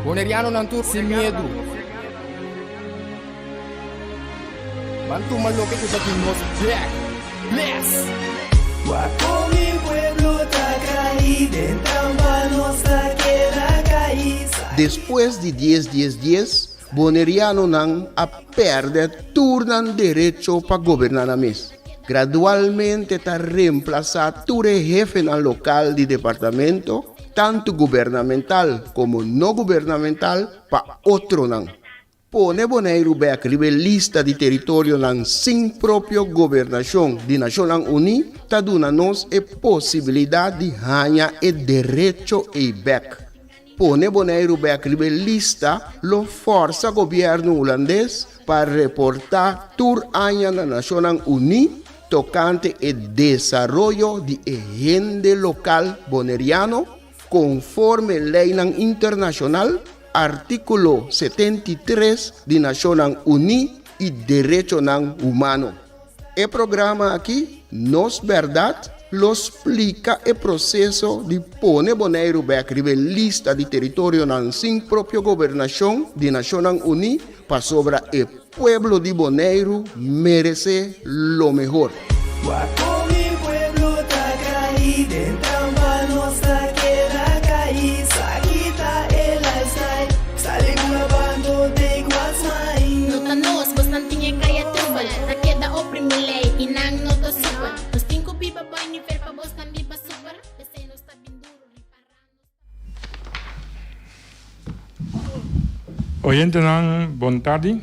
Bonerianonan tur sin miedu. Ban tuma loke ku ta di nos bek. Bless! Wak kon mi pueblo ta kai den trampa nos ta keda kai. Despues di dies dies dies, Bonerianonan a pèrdè tur nan derecho pa goberná nan mes. Gradualmente ta remplasá tur e hefenan lokal di departamento, tantu gubernamental komo no gubernamental, pa otronan. Pone Boneiru bèk riba e lista di teritorionan sin propio gobernashon di Nashonnan Uní ta duna nos e posibilidat di haña e derecho ei bèk. Pone Boneiru bèk riba e lista lo fòrsa gobièrnu hulandes pa reportá tur aña na Nashonnan Uní tokante e desaroyo di e hende lokal boneriano konforme leinan internashonal, artíkulo 73 di Nashonnan Uní i derechonan humano. E programa aki, Nos Bèrdat, lo splika e proseso di pone Boneiru bèk riba e lista di teritorionan sin propio gobernashon di Nashonnan Uní pasobra e pueblo di Boneiru meresé lo mehor. Wak kon mi pueblo ta kai den trampa nos ta keda kai sa kita e lifestyle sali bula bando take what's mine. No ta nos, bosnan tin e kaya trubel Ta keda oprimi lei i nan no ta supel Nos tin ku biba boi nivel pa bosnan biba super P'esei nos ta bin duru ripará nos ta. Oyentenan bon tardi.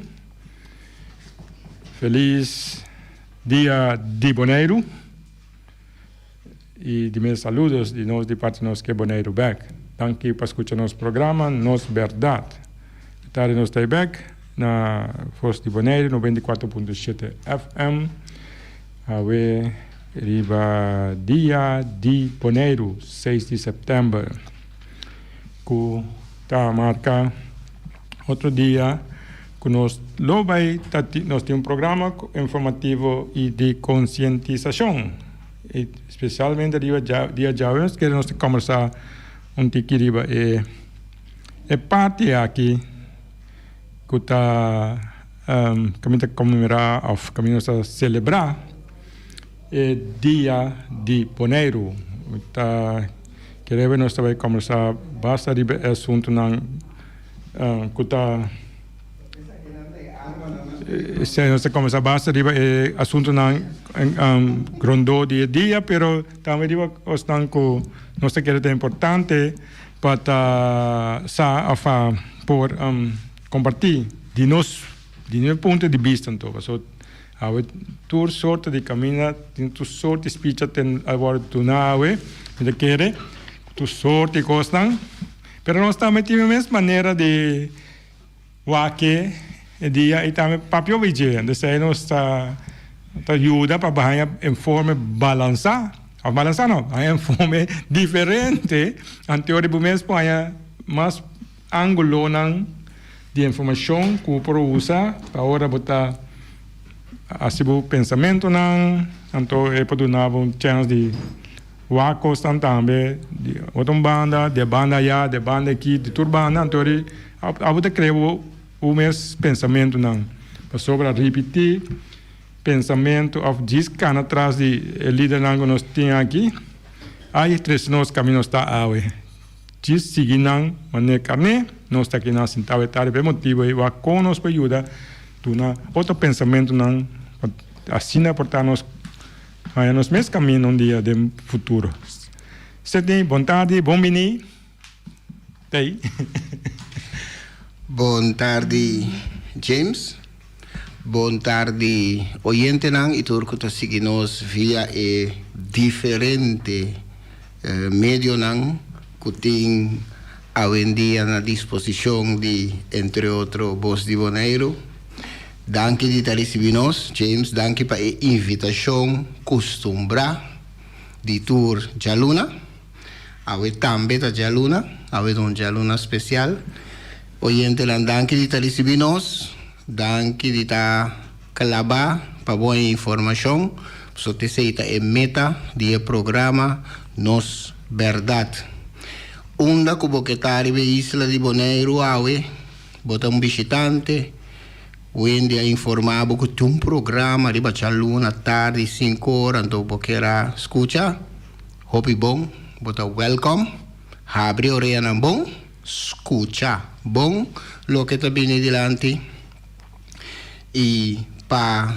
Felis dia di Boneiru i di mes saludos di nos di parti nos ke Boneiru bek. Danki pa skucha nos programa Nos Bèrdat. E tardi nos ta e bek na Vos di Boneiru 94.7 FM awe riba dia di Boneiru 6 di sèptèmber ku ta marka otro dia ku nos lo bai ta nos tin un programa informativo i di konsientisashon i spesialmente riba dia djawe nos kere nos ta kombersá un tiki riba e e parti aki ku ta kaminda ta konmemorá òf kaminda nos ta selebrá e dia di Boneiru ta Kere nos ta bai kombersá basta riba e asuntunan ku ta nos ta kombersá basta riba e asuntunan rondó di e dia, pero tambe riba kosnan ku nos ta kere ta importante pa ta sa òf pa por kompartí di nos di nos punto di bista anto. Pasobra Awe tur sorto di caminda tin tur sorto di speech ten a worde duna awe mi ta kere cu tur sorto di cosnan pero nos tambe tin e mes manera di wak e dia y tambe papia over dje entonces nos ta ta yuda pa baña informe balansa of balansa no baña informe diferente anto ora bo mes por haña mas Angulonan di informashon ku bo por usa pa ora bo ta hasi bo pensamentunan, anto e por duna bo un chèns di wak kosnan tambe di otro un banda, di e banda aya, di e banda aki, di tur banda, anto ri abo ta krea bo mes pensamentunan. Pasobra ripití pensamentu òf djis kana tras di e lidernan ku nos tin aki, ai trese nos kaminda nos ta awe. Djis sigui nan manera karné, nos ta kina sintá e tardi pa e motibu ei wak kon nos por yuda duna otro pensamentunan pa asina por ta nos haña nos mes kaminda un dia den futuro. Sidney, bon tardi, bon bini tei. Bon tardi James, bon tardi oyentenan y tur cu ta sigui nos via e diferente medionan cu tin awendia na disposicion di entre otro Bos di Boneiru. Danki di ta ricibi nos, James, danki pa e invitacion custumbra di tur djaluna. Awe tambe ta djaluna, awe ta un djaluna special. Oyentenan danki di ta ricibi nos, danki di ta claba pa bo e informacion, pasobra esey ta e meta di e programa Nos Berdad. Unda ku bo ke ta riba e isla di Boneiru awe, bo ta un bishitante, Wendy a informá bo ku tin un programa riba djaluna tardi sinku ora, anto bo kier a skucha? Hopi bon, bo ta wèlkòm. Habri oreanan bon, skucha bon loke ta bini dilanti i pa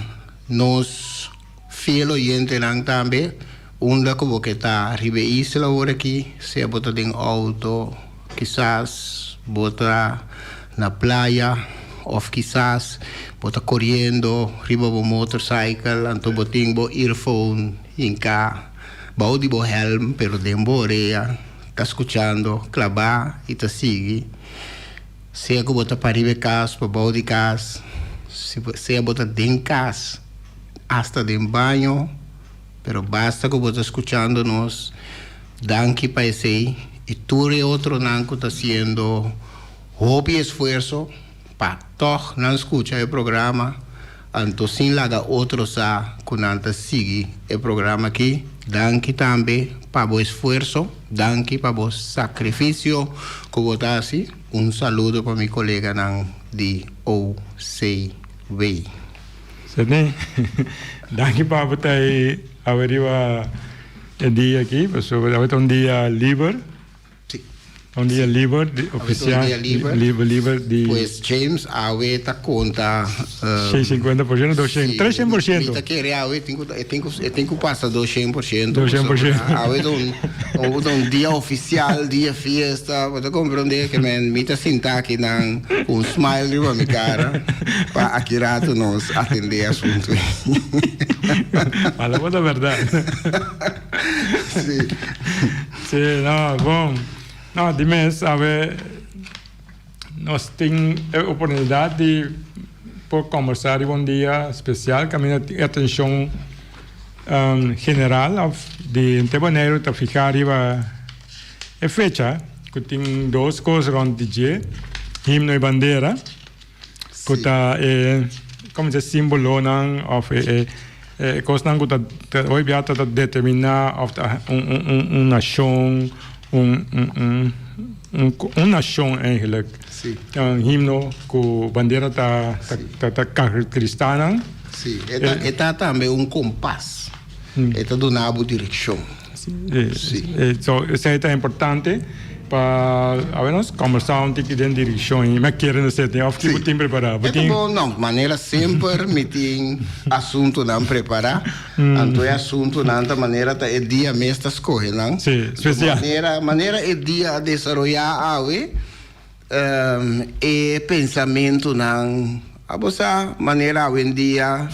nos fiel oyentenan tambe, unda ku bo ke ta riba e isla ora aki, sea bo ta den outo, kisas bo ta na playa òf kisas bo ta koriendo riba bo motorcycle anto bo tin bo earphone hinká bou di bo hèlm pero den bo orea ta skuchando klabá i ta sigui. Sea ku bo ta pariba e kas, pabou di kas, sea bo ta den kas, asta den baño, pero basta ku bo ta skuchando nos, danki pa esei i tur e otronan ku ta hasiendo hopi esfuerso pa tòg nan skucha e programa, anto sin laga otro sa ku nan ta sigui e programa aki. Danki tambe pa bo esfuerso, danki pa bo sakrifisio ku bo ta hasi. Un saludo pa mi koleganan di OCW. Sidney, danki pa bo ta ei awe riba e dia aki, pasobra awe ta un dia liber. Si. Un dia liber di ofisial. Awe ta un dia liber. Liber, liber di. Pues James awe ta konta. 650, 200, 300%. Mi ta kere awe tin ku e tin ku e tin ku pasa 200%. 200%. Awe ta un ta un dia ofisial, dia fiesta, bo ta komprondé ke men mi ta sinta aki nan ku un smile riba mi kara pa aki rato nos atendé asuntu. Fala bo ta bèrdat. Si. Sí, no, bon. No, di mes awe nos tin e oportunidat di por kombersá riba un dia spesial kaminda tin e atenshon general òf di henter Boneiru ta fihá riba e fecha ku tin dos kos rònt di dje, himno i bandera. Ku ta e komo se simbolonan òf e e kosnan ku ta hopi bia ta determiná òf ta un un un nashon un un un un nashon eigenlik. Un himno ku bandera ta ta karakterisá nan. Sí, e ta e ta tambe un kompas. E ta duna bo direkshon. Sí. So esei ta importante pa awe nos kombersá un tiki den direkshon i mi a kere nos seti òf ki bo tin prepará? Bo tin. E ta bon, no, manera semper mi tin asuntunan prepará. Anto e asuntunan ta manera ta e dia mes ta skohe nan. Sí, spesial. Manera manera e dia a desaroyá awe e pensamentunan a bo sa manera awendia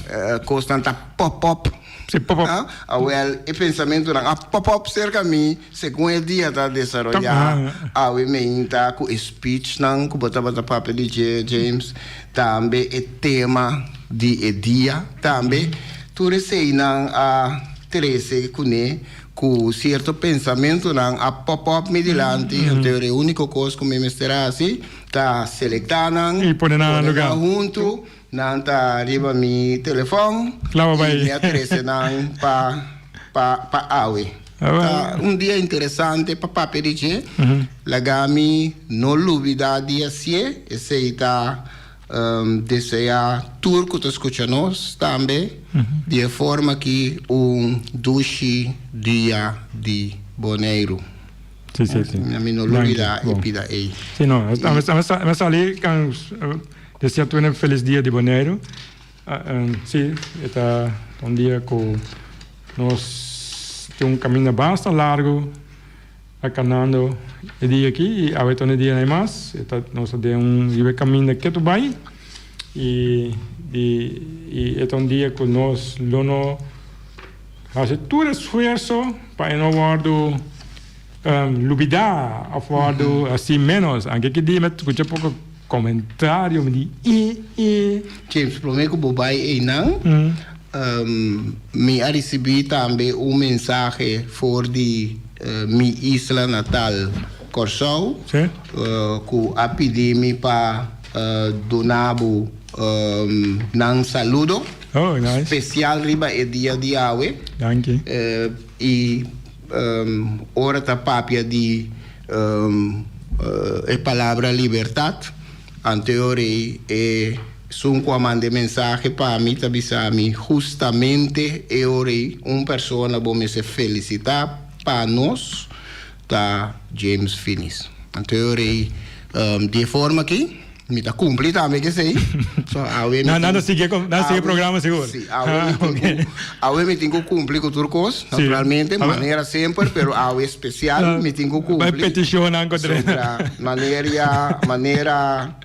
kosnan ta pop up. Sí, pop up. Awel e pensamentunan a pop up serka mi segun e dia ta desaroyá awe meinta ku e speechnan ku bo tabata papia di dje James, tambe e tema di e dia tambe tur eseinan a trese kuné Ku sierto pensamentunan a pop up mi dilanti, anto e úniko kos ku mi mester hasi ta selektá nan, I pone nan na lugá. Pone nan huntu, nan ta riba mi telefòn, i mi a trese nan pa pa pa awe. Ta un dia interesante pa papia di dje, laga mi no lubidá di hasié, esei ta. Desea tur ku ta skucha nos tambe di e forma aki un dushi dia di Boneiru. Si, si, si. Mi no lubida e pida ei. Si, no. Mi a sali kan desea tur un felis dia di Boneiru. Si, e ta un dia ku nos tin un kaminda basta largu. A kanando e dia aki i awe ta un e dia mas e ta nos ta den un riba e kaminda ketu bai i di i e ta un dia ku nos lo no hasi tur esfuerso pa e no wòrdu lubidá òf wòrdu hasi ménos anke ki dia mi a skucha poko komentario mi di e e. James promé ku bo bai einan Mi a risibí tambe un mensahe for di mi isla natal Kòrsou ku a pidi mi pa duna bo nan saludo spesial riba e dia di awe. I ora ta papia di. E palabra libertat, anteor ei e esun ku a manda e mensahe pa mi ta bisa mi hustamente e ora ei un persona bo mester felisitá pa nos ta James Finis. Anteor ei di e forma aki mi ta cumpli tambe kesey. So awe mi tin. Nan ta sigui nan ta sigui e programa sigur. Si, awe mi tin ku awe mi tin ku cumpli ku tur kos, naturalmente, manera semper, pero awe spesial mi tin ku cumpli. Bai peticionnan ku drenta. Sobra maneria manera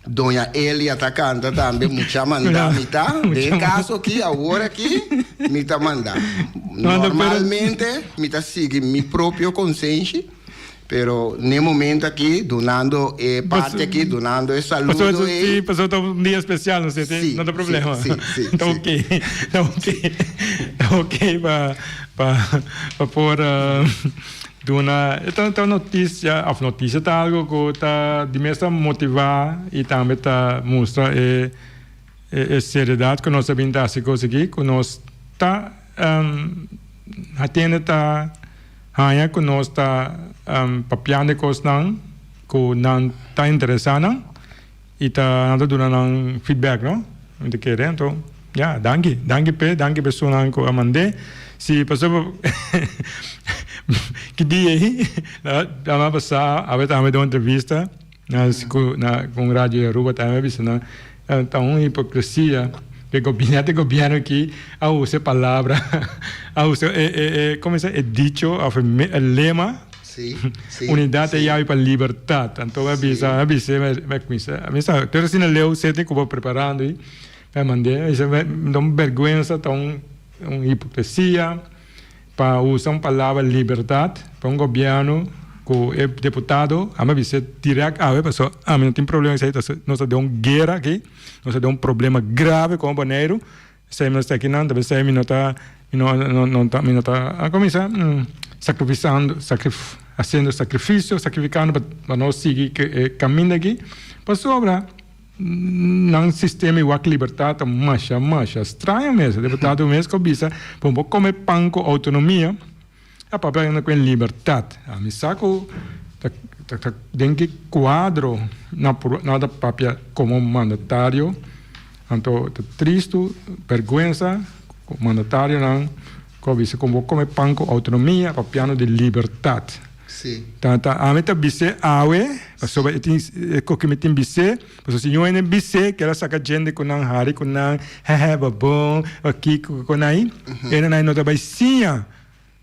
Doña Elia ta canta tambe mucha manda mi ta. Den e caso aki awor aki mi ta manda. Normalmente mi ta sigui mi propio consenshi. Pero n'e momento aki, dunando e parti aki, dunando e saludo ei. Sí, pasobra ta un dia especial, no sé, Sí, no ta sí, problema. sí, sí, Ta sí. ok, ta ok, ta ok pa, pa, pa por duna, e ta, ta un noticia, of noticia ta algo cu ta di mes ta motiva y tambe ta mustra e, e, e seriedad cu nos a bin ta haci cos aki, cu nos ta hatiendo ta. Haña ku nos ta papiando e kosnan ku nan ta interesá nan i ta nan ta duna nan feedback no. Mi ta kere anto ya danki danki p'e danki p'e esunnan ku a mand'é si pasobra ki dia ei lama pasá awe tambe den un entrevista na na ku un radio di Aruba tambe a bisa nan ta un hipocresia ku e gobierno aki a usa e palabra a usa e e e como se e dicho of e lema unidad e yabi pa libertad anto a bisa a bisa mi a cuminsa mi sa pero asina leu sete cu bo preparando y mi a mande a bisa mi da un berguensa ta un hipocresia. Pa usa un palabra libertad pa un gobierno cu e deputado a mi bisa direct awe pasobra ami no tin problema esey nos ta den un guera aki nos ta den un problema grave como Boneiru esey mi no sta akinan ta esey mi no ta mi no no ta mi no ta como bisa sacrificando haciendo sacrificio sacrificando pa nos sigui e caminda aki pasobra. Nan sistema i wak libertad ta masha masha straño mes. E deputado mes ku a bisa bo por kome pan ku outonomia a papia ainda ku e libertad. Ami sa ku ta ta den ki kuadro nan por nan ta papia komo mandatario. Anto ta tristu, berguensa ku mandatarionan ku a bisa ku bo kome pan ku outonomia papiando di libertad. Sí. Ta ta ami ta bis'é awe, pasobra e tin e koke mi tin bis'é, pasobra si ñoe no bis'é keda saka djende ku nan hari ku nan, hèhè babon, kiko ku nan, e nan no ta bai siña,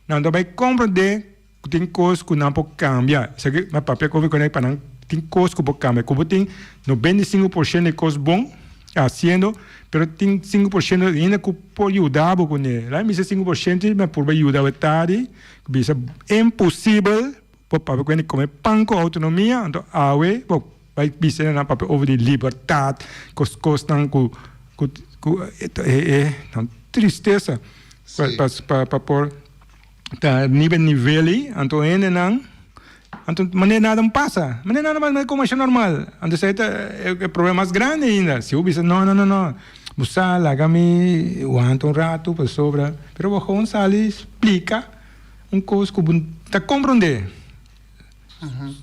nan ta bai komprendé ku tin kos ku nan por kambia. Esaki mi a papia kofi ku nan pa nan tin kos ku por kambia, ku bo tin 95% di kos bon hasiendo, pero tin 5% ainda ku por yuda bo kuné. Laga mi bisa 5% mi a purba yuda bo tardi. Bisa imposibel bo papia ku hende kome pan ku outonomia anto awe bo bai bisa nan papia over di libertat kos kosnan ku ku ku e e tristesa pa pa pa por ta riba nivel ei anto hendenan anto manera nada no pasa manera nada no pasa komo esei normal anto esei ta e problema mas grandi ainda si bo bisa no no no no bo sa laga mi wanta un ratu pasobra pero bo gewoon sali splika un kos ku bo ta komprondé.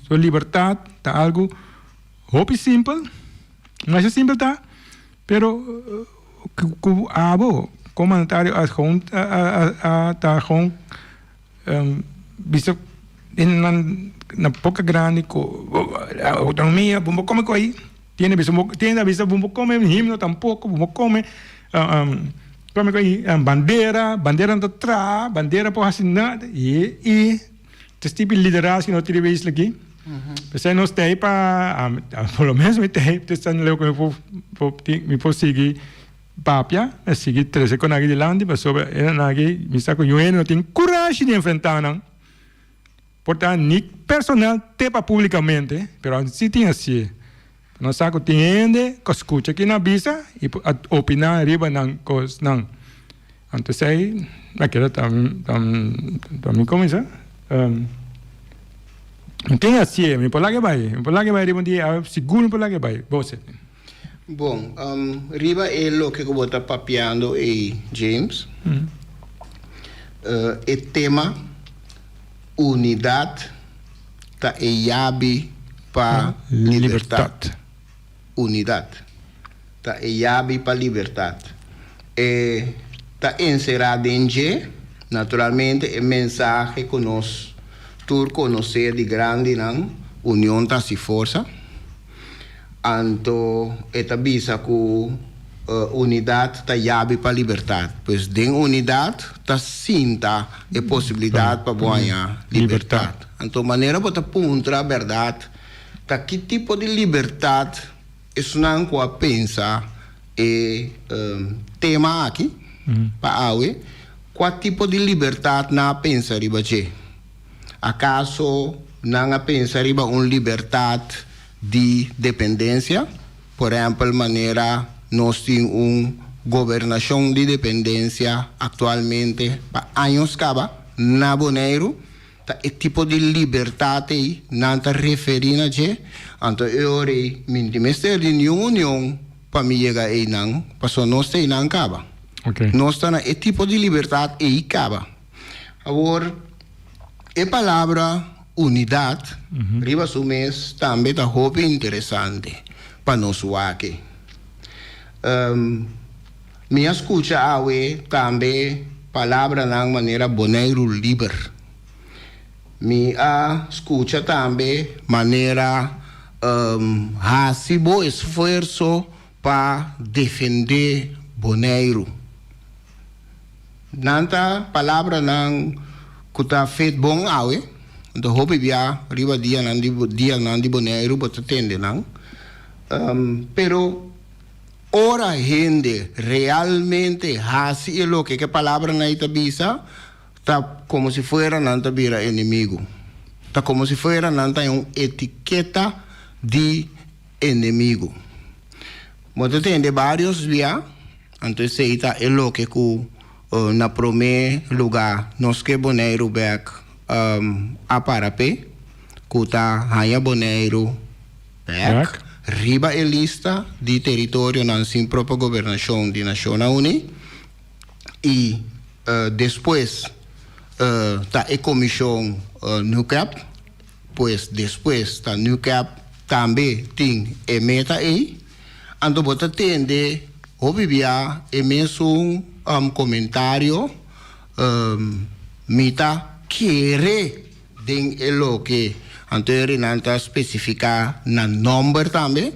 So libertat ta algu hopi simpel, masha simpel ta, pero ku abo komo mandatario a gewoon a ta gewoon bisa nan na boka grandi ku outonomia bo no por kome ku ahi. Tiene bisa bo tiene bisa bo come himno tampoco bo come come cu bandera bandera no ta traha bandera por haci nada y y ta tipo liderazgo no tin wees aki p'esei nos ta ey pa por lo menos mi ta ey ta esnan leu cu mi por mi por sigui papia mi sigui trece con aki dilanti pasobra e nan aki mi sa cu yu hende no tin curashi di enfrenta nan. Por ta ni personal te pa publicamente, pero a si tin hacié. Nos sa cu tin hende cu a scucha ki nan a bisa y a opina riba nan cosnan. Anto esey a keda ta ta mi cuminsa. Mi tin hacié, mi por laga e bay, mi por laga e bay riba un dia, sigur mi por laga e bay. Bo sete. Bon, riba e loke ku bo ta papiando ei, James, e tema unidat ta. ta e yabi pa libertat. Unidat ta e yabi pa libertat. E ta enserá den dje, naturalmente, e mensahe ku nos tur konosé di grandinan, Union ta hasi forsa. Anto e ta bisa ku unidat ta yabi pa libertat. Pues den unidat ta sinta e posibilidat pa bo haña libertat. Anto manera bo ta puntra bèrdat ta ki tipo di libertat esnan ku a pensa e tema aki pa awe, kua tipo di libertat nan a pensa riba dje? Akaso nan a pensa riba un libertat di dependensia? Por ehèmpel manera nos tin un gobernashon di dependensia aktualmente pa años kaba na Boneiru, ta e tipo di libertat ei nan ta referí na dje? Anto e ora ei mi no tin mester di niun union pa mi yega einan, pasobra nos ta einan kaba. Nos ta na e tipo di libertat ei kaba. Awor, e palabra unidat riba su mes tambe ta hopi interesante pa nos wak. Mi a skucha awe tambe palabranan manera Boneiru liber. Mi a skucha tambe manera hasi bo esfuerso pa defendé Boneiru. Nan ta palabranan ku ta fet bon awe, anto hopi bia riba dianan di dianan di Boneiru bo ta tende nan. Pero ora hende realmente hasi e loke ku e palabranan ei ta bisa, ta komo si fuera nan ta bira enemigu. Ta komo si fuera nan ta un etiketa di enemigu. Bo ta tende varios bia, anto esei ta e loke ku na promé lugá nos ke Boneiru bèk a para p'e, ku ta haña Boneiru bèk riba e lista di teritorionan sin propio gobernashon di Nashonnan Uní i despues ta e komishon NUCAP. Pues despues ta NUCAP tambe tin e meta ei. Anto bo ta tende hopi bia e mesun comentario, Mi ta kere den e loke. Anto e rinan ta specifica nan nomber tambe,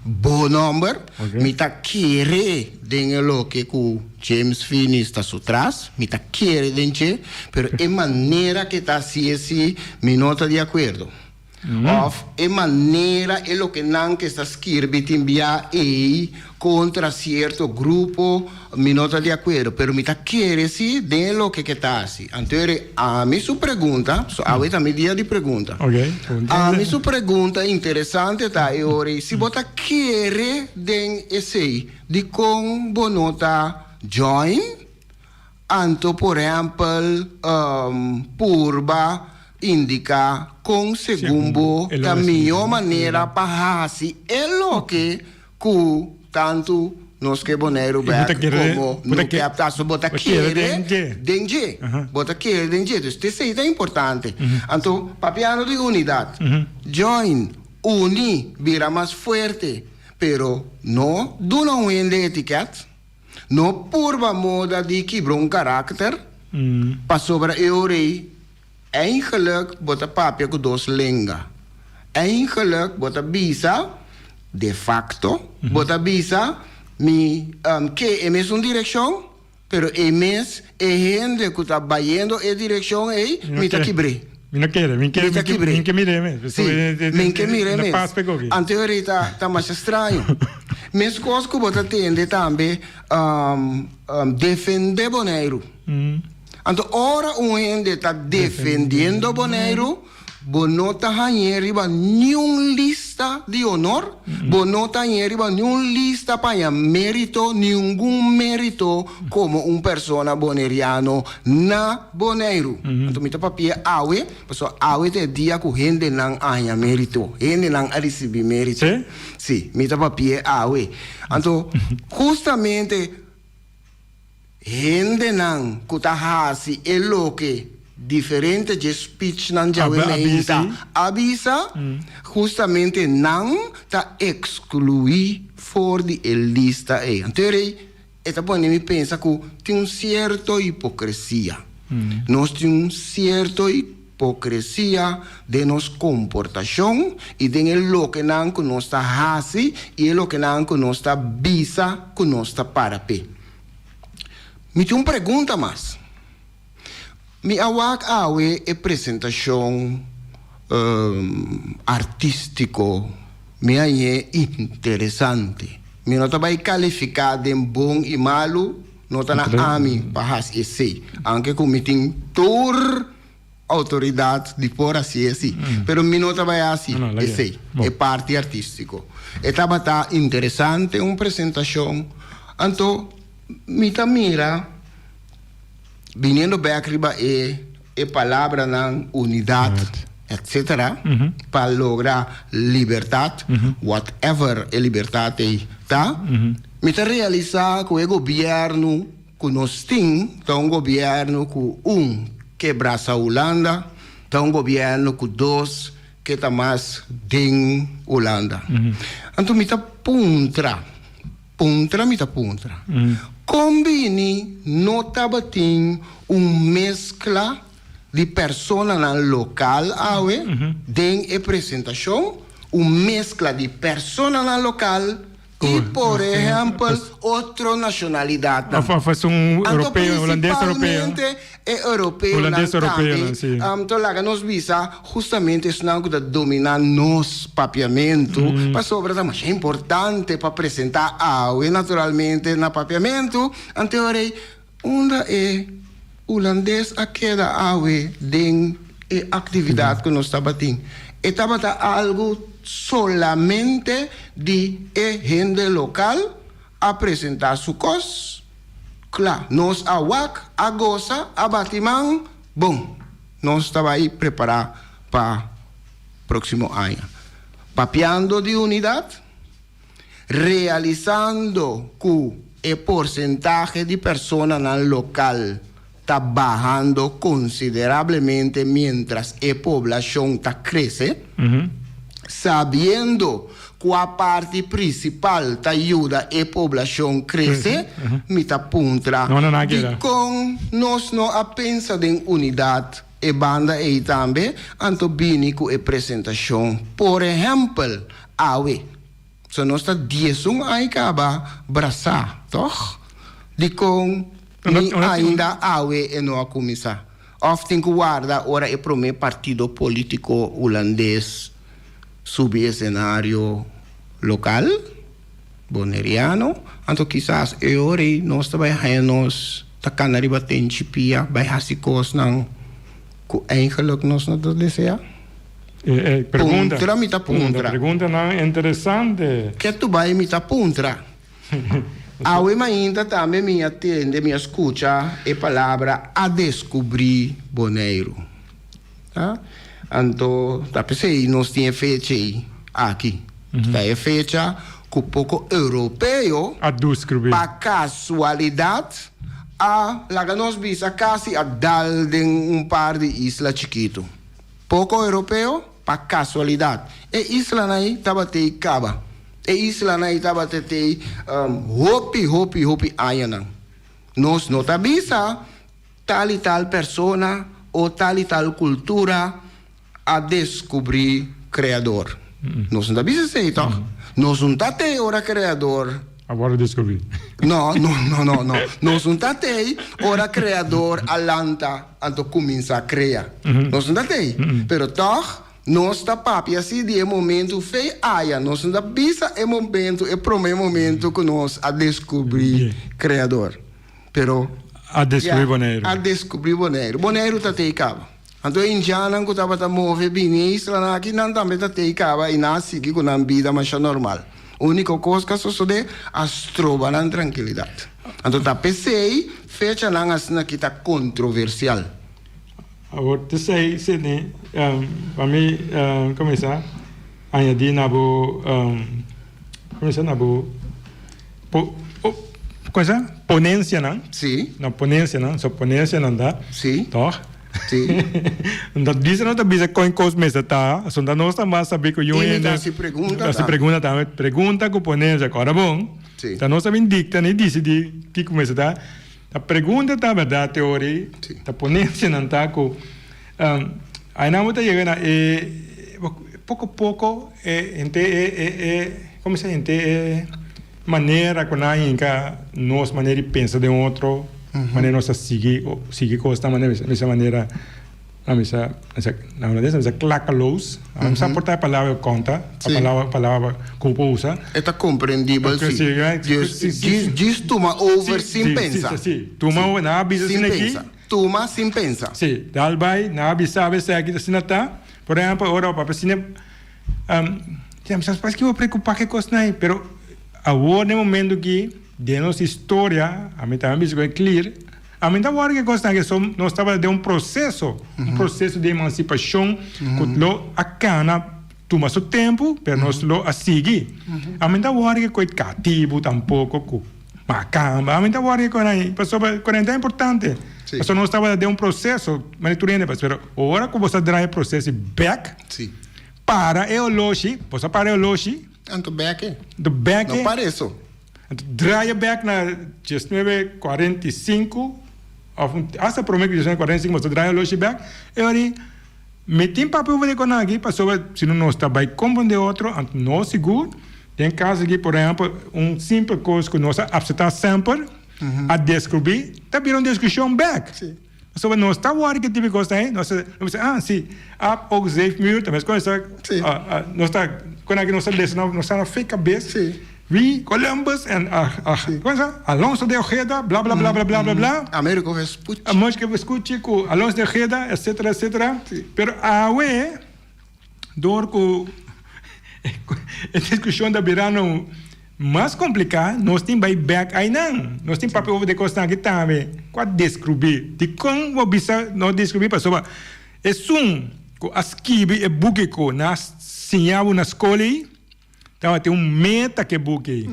bo nomber. Mi ta kere den e loke cu James Finies ta su tras, mi ta kere den dje, pero e manera ke ta hasi esi mi no ta di akuerdo. Of e manera e loke nan ke sta skirbi tin bia ei kontra sierto grupo mi no ta di akuerdo, pero mi ta kere si den e loke ke ta hasi. Anto eri ami su pregunta, so awe ta mi dia di pregunta. Ami su pregunta interesante ta e ora ei, si bo ta kere den esei, Dikon bo no ta join? Anto por ehèmpel purba indiká kon segun bo ta mihó manera pa hasi e loke ku tantu nos ke Boneiru bèk komo no ke apta. So bo ta kere den dje. Bo ta kere den dje. Dus esei ta importante. Anto papiando di unidat, join, uni, bira mas fuerte. Pero no duna un hende etiket, no purba moda di kibra un karakter, pasobra e ora ei eigenlijk bo ta papia ku dos lenga. Eigenlijk bo ta bisa, de facto, bo ta bisa mi ke e mesun direkshon, Pero e mes, e hende ku ta bayendo e direkshon ei, mi ta kibr'é. Mi no kere, mi ke, mi ta kibr'é. Mi ke mir'é mes. Sí, mi ke mir'é mes. Anto e ta ta masha straño. Meskos ku bo ta tende tambe defendé Boneiru. Anto ora un hende ta defendiendo Boneiru, Bo no ta hañ'é riba niun lista di honor, bo no ta hañ'é riba niun lista pa haña mérito, ningun mérito komo un persona boneriano na Boneiru. Anto mi ta papia awe, pasobra awe ta e dia ku hendenan a haña mérito, hendenan a risibí mérito. Sí, mi ta papia awe. Anto, hustamente hendenan ku ta hasi e loke. Diferente dje speechnan djawe meinta a bisa, hustamente nan ta ekskluí for di e lista ei. Anto rei e ta pone mi pensa ku tin un sierto hipokresia. Nos tin un sierto hipokresia den nos komportashon i den e lokenan ku nos ta hasi i e lokenan ku nos ta bisa ku nos ta para p'e. Mi tin un pregunta mas. Mi a wak awe e presentashon artístiko, mi a hañ'é interesante. Mi no ta bai kalifiká den bon i malu, no ta na ami pa hasi esei, aunke ku mi tin tur outoridat di por hasi esei, pero mi no ta bai hasi esei, e parti artístiko. E tabata interesante un presentashon, anto mi ta mira. Biniendo bek riba e e palabranan unidat etcetera pa logra libertat, whatever e libertat ei ta, mi ta realisa ku e gobierno ku nos tin ta un gobierno ku un ke brasa Hulanda, ta un gobierno ku dos ke ta mas den Hulanda. Anto mi ta puntra. Puntra mi ta puntra. Kon bini no tabatin un meskla di personanan lokal awe den e presentashon? Un meskla di personanan lokal i por ehèmpel otro nashonalidatnan. Of esun Anto europeo, hulandes europeo. prinsipalmente e europeonan Hulandes tambe. europeonan, si. Anto laga nos bisa hustamente esnan ku ta dominá nos papiamentu, pasobra ta masha importante pa presentá awe naturalmente na papiamentu. Anto ora ei, unda e hulandes a keda awe den e aktividat ku nos tabatin? E tabata algu solamente di e hende lokal a presentá su kos? Kla, nos a wak, a gosa, a bati man, bon, nos ta bai prepará pa próksimo aña. Papiando di unidat, realisando ku e porsentahe di personanan lokal ta bahando konsiderablemente miéntras e poblashon ta krese, sabiendo kua parti prinsipal ta yuda e poblashon krese, mi ta puntra, dikon nos no a pensa den unidat e banda ei tambe, anto bini ku e presentashon, por ehèmpel, awe? So nos ta diesun ai kaba brasá, tòg? Dikon ni ainda awe e no a kuminsá? Òf tin ku warda ora e promé partido polítiko hulandes subi esenario lokal, boneriano? Anto kisas e ora ei nos ta bai haña nos ta kana riba tenchi pia bai hasi kosnan ku eigenlik nos no ta deseá. Pregunta. Puntra mi ta puntra. Preguntanan interesante. Ketu bai mi ta puntra. Awe mainta tambe mi a tende, mi a skucha e palabra a deskubrí Boneiru. Ta? Anto ta p'esei nos tin e fecha ei aki. Ta e fecha ku poko europeo A deskubrí. pa kasualidat a laga nos bisa kasi a dal den un par di isla chikitu. Poko europeo, pa kasualidat. E islanan ei tabata ei kaba. E islanan ei tabata tei hopi, hopi, hopi añanan. Nos no ta bisa tal i tal persona o tal i tal kultura a deskubrí Kreador. Nos no ta bisa esei, tòg? Nos no ta tei ora Kreador. A wòrdu deskubrí. No, no, no, no, no. Nos no ta tei ora Kreador a lanta anto kuminsá krea. Nos no ta tei. Pero tòg nos ta papia si di e momentu fei aya. Nos no ta bisa e momentu, e promé momentu ku nos a deskubrí Kreador. Pero. A deskubrí Boneiru. A deskubrí Boneiru. Boneiru ta tei kaba. Anto e indiannan ku tabata move bini e islanan aki, nan tambe ta tei kaba i nan a sigui ku nan bida masha normal. Úniko kos ku a sosodé, a stroba nan trankilidat. Anto ta p'esei fechanan asina aki ta kontroversial. Awor t'esei, Sidney, pa mi kuminsá añadí na bo, kuminsá na bo po, kuminsá ponensianan. Sí. Na ponensianan, so ponensianan ta. Sí. Tòg? Sí. No ta bisa no ta bisa kon kos mester ta, asunta nos ta mas sabi ku yu I mi hende. ta hasi pregunta Ta hasi tambe. pregunta tambe. Pregunta ku ponencia, ku ora bon. Sí. Ta nos ta bin dikta ni disidí kiko mester ta. Ta pregunta ta bèrdat te ora ei, Sí. ta ponencianan ta ku ainan bo ta yega na e poko poko e henter e e e komo se henter e manera ku nan a hinka nos manera di pensa den otro, manera nos ta sigui sigui kosnan manera mester manera nan bisa na holandes nan bisa klakkeloos, nan sa por ta e palabra ku konta, e palabra palabra ku bo por usa. E ta komprendibel si. Djis djis tuma over sin pensa. Si, si, tuma over, nan a bisa Sin asina aki. pensa. Tuma sin pensa. Si, dal bai, nan a bisa esaki asina ta. Por ehempel, ora bo papia asina. Ya mi sa paske bo preocupa ke kosnan ei, pero awor den momento ki den nos historia, ami tambe bisa ku e clear, ami ta wòrdu ke kosnan ke so nos tabata den un proseso, un proseso di emansipashon ku lo a kana tuma su tempu, pero nos lo a sigui. Ami ta wòrdu ke koe katibu tampoko ku makamba, ami ta wòrdu ke konan ei, pasobra konan ta importante, pasobra nos tabata den un proseso, manera tur hende, pero ora ku bo sa draai e proseso bèk, Para e oloshi, bo sa para e oloshi? Anto bek e. Anto bek e. No para eso. Anto draai e bek na diesnuebe kuarenta i sinku of hasta prome ku diesnuebe kuarenta i sinku bo sa draai e oloshi bek. E ora ei mi tin papia over di konan aki pasobra si no nos ta bai komprende otro anto no sigur den kaso aki por ehempel un simpel kos ku nos a apsepta semper a deskubri ta bira un diskushon bek. Pasobra nos ta wòrdu ke tipo di kos ta hei, nos ta bisa, ah, si, ap ook zeef muur, ta mes kon esa, nos ta, kon aki nos ta lesa, nos ta na fe kabes, wie Columbus en, kon esa, Alonso de Ojeda, bla, bla, bla, bla, bla, bla, bla. Americo Vespucci. Americo Vespucci ku Alonso de Ojeda, etcetera, etcetera. Pero awe, Dor ku e diskushon ta birando mas kompliká, nos tin bai bèk einan. Nos tin papia over di e kosnan aki tambe. Ku a deskribí? Dikon bo bisa no deskribí? Pasobra esun ku a skibi e buki ku nan a siña bo na skol ei, tabatin un meta ku e buki ei.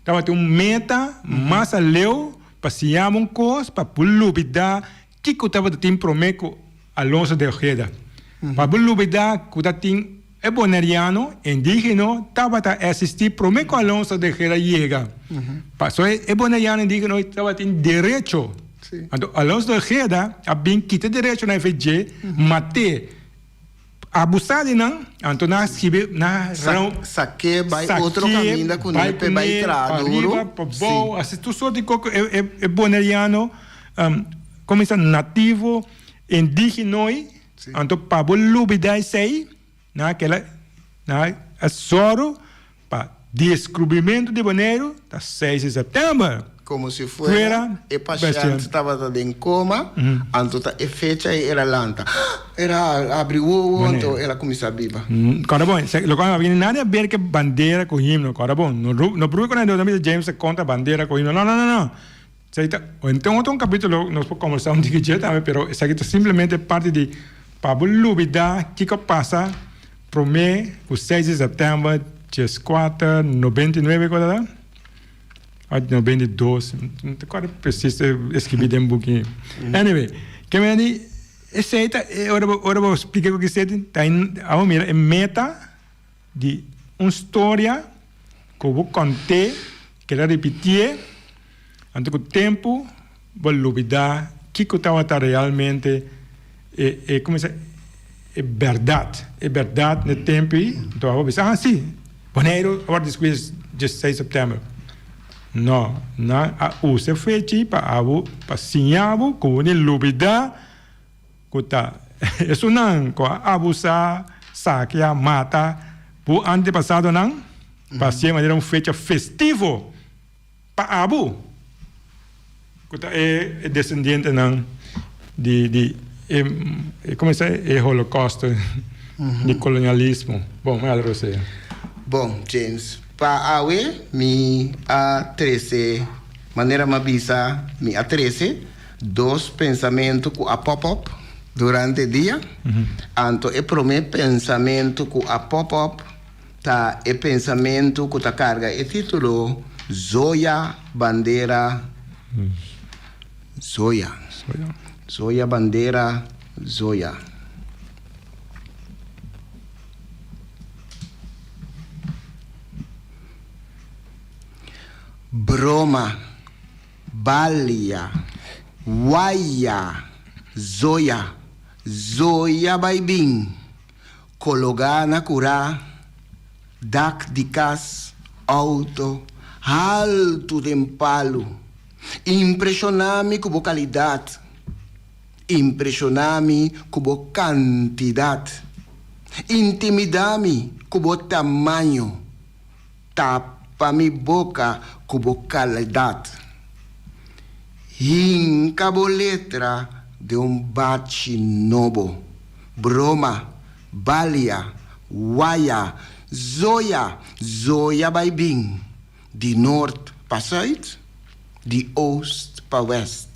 Tabatin un meta mas aleu pa siña bo un kos pa por lubidá Kiko tabata tin promé ku Alonso de Ojeda? Pa bo lubidá ku ta tin e boneriano indígeno tabata èsistí promé ku Alonso de Ojeda yega. Paso e boneriano indígeno tabatin derecho. Anto Alonso de Ojeda a bin kita e derechonan efe dje, mat'é. Abusá di nan, anto nan a skibi, nan a Sak'é bai otro kaminda ku ne p'e bai traha duru. Pa riba, pa bou, asi tur sort di kos ku e boneriano kuminsá nativo, indígeno-i, anto pa bo lubidá esei, nan a keda, nan a sòru Pa descubrimiento di Boneiru ta seis di september. Como si fuera e pashent tabata den coma, anto ta e fecha ei el a lanta. El a abri wowo, anto el a cuminsa biba. Cora bon, locual no a bini nada haber ke bandera cu himno, cora bon. No no bruha cu nan bisa James ta contra bandera cu himno, no no no no. Esaki ta un otro capitulo nos por conversa un tiki dje tambe, pero esaki ta simplemente parti di pa bo lubida kico a pasa. Promé ku seis di sèptèmber dieskuater nobenta i nuebe ku ta? Òf 92, no ta kòrda presis e skibí den buki. Anyway, ke mester di esei ta ora bo ora bo splika ku esei ta abo mira e meta di un storia ku bo kont'é keda ripitié anto ku tempu Bo lubidá kiko tabata realmente e e como se e bèrdat, e bèrdat n'e tempu ei, anto abo bisa, ah si, Boneiru a wòrdu diskubí diesseis sèptèmber. No, nan a usa e fecha ei pa abo, pa siña bo ku bo tin lubidá ku ta esunnan ku a abusá, sakia, mata bo antepasadonan pa hasié manera un fecha festivo. Pa abo, ku ta e desendientenan di di e komo e e holokousto di kolonialismo. Bon, mi a rosea. Bon, James, pa awe mi a trese, manera mi a bisa, mi a trese dos pensamentu ku a pop up durante dia. Anto e promé pensamentu ku a pop up Ta e pensamentu ku ta karga e título Zoya Bandera Zoya Zoya Bandera. Zoya. Broma, balia, waya, zoya, zoya bai bin, kologá na kurá, dak di kas, outo, haltu den palu. Impreshoná mi ku bo kalidat, impreshoná mi ku bo kantidat, intimidá mi ku bo tamaño. Tapa mi boka ku bo kalidat. Hinka bo letra den un bachi nobo. Broma, balia, waya, zoya, zoya bai bin. Di nort pa sùit, di oost pa wèst.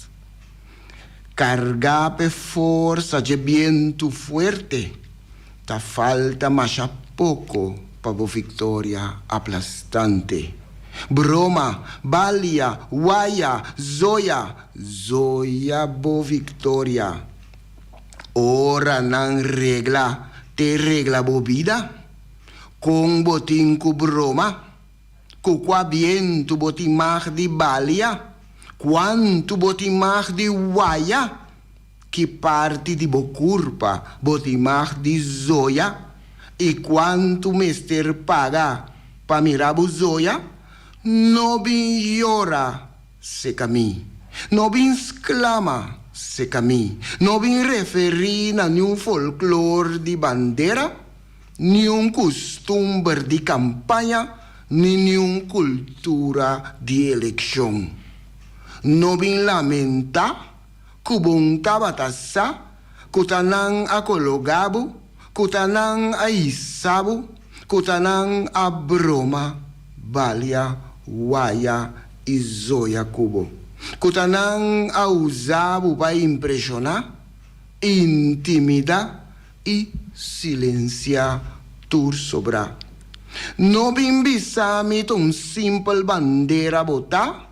Kargá p'e forsa dje bientu fuerte. Ta falta masha poko pa bo viktoria aplastante. Broma, balia, waya, zoya, zoya bo viktoria. Ora nan regla te regla bo bida, kon bo tin ku broma? Ku kua bientu bo tin mag di balia? Kuantu bo tin mag di waya? Ki parti di bo kurpa bo tin mag di zoya i kuantu mester paga pa mira bo zoya? No bin yora seka mi, no bin sklama seka mi, no bin referí na niun folklor di bandera, niun kustumber di kampaña ni niun kultura di elekshon. No bin lamentá Ku bon tabata sa ku ta nan a kologá bo, ku ta nan a hisa bo, ku ta nan a broma, balia, waya i zoya ku bo, ku ta nan a usa bo pa impreshoná, intimidá i silensiá tur sobrá. No bin bisa mi ta un simpel bandera bo ta?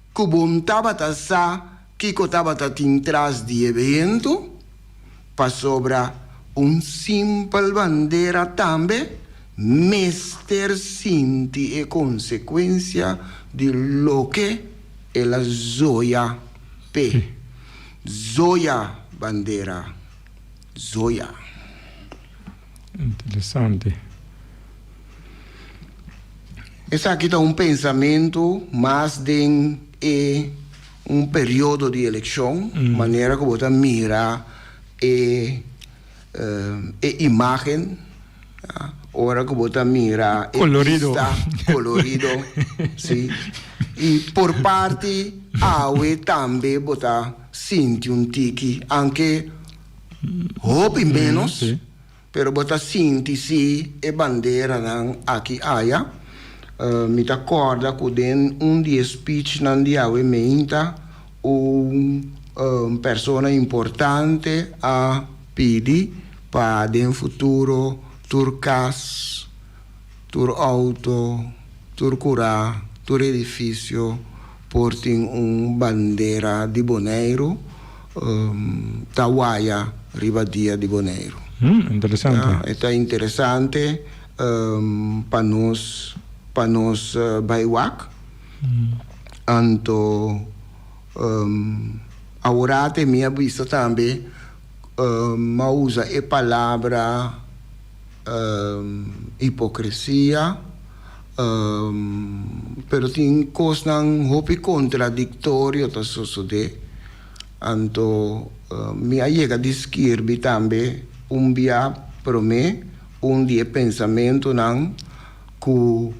Ku bon tabata sa kiko tabata tin tras di e bientu, pasobra un simpel bandera tambe mester sinti e konsekuensia di loke el a zoya p'e. Zoya bandera, zoya. Interesante. Esaki ta un pensamentu mas den e un periodo di elekshon, manera ku bo ta mira e e imágen, ora ku bo ta mira e bista kolorido, si. I por parti awe tambe bo ta sinti un tiki, anke hopi ménos. Pero bo ta sinti si e banderanan aki aya. Mi ta corda cu den un di e speechnan di awe meinta un persona importante a pidi pa den futuro tur cas, tur auto, tur cura, tur edificio por tin un bandera di Boneiru ta waya riba dia di Boneiru. Interesante. E ta interesante pa nos pa nos bai wak. Anto aworate mi a bisa tambe m'a usa e palabra hipocresia, pero tin cosnan hopi contradictorio ta sosode. Anto mi a yega di skirbi tambe un bia prome un di e pensamentonan cu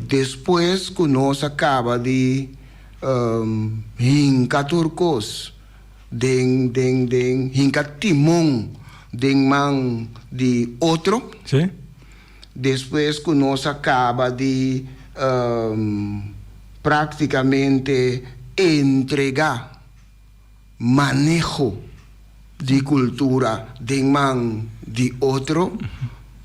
despues cu nos a caba di hinca tur cos Den den den hinka timon den man di otro. Sí. Despues ku nos a kaba di praktikamente entregá maneho di kultura den man di otro,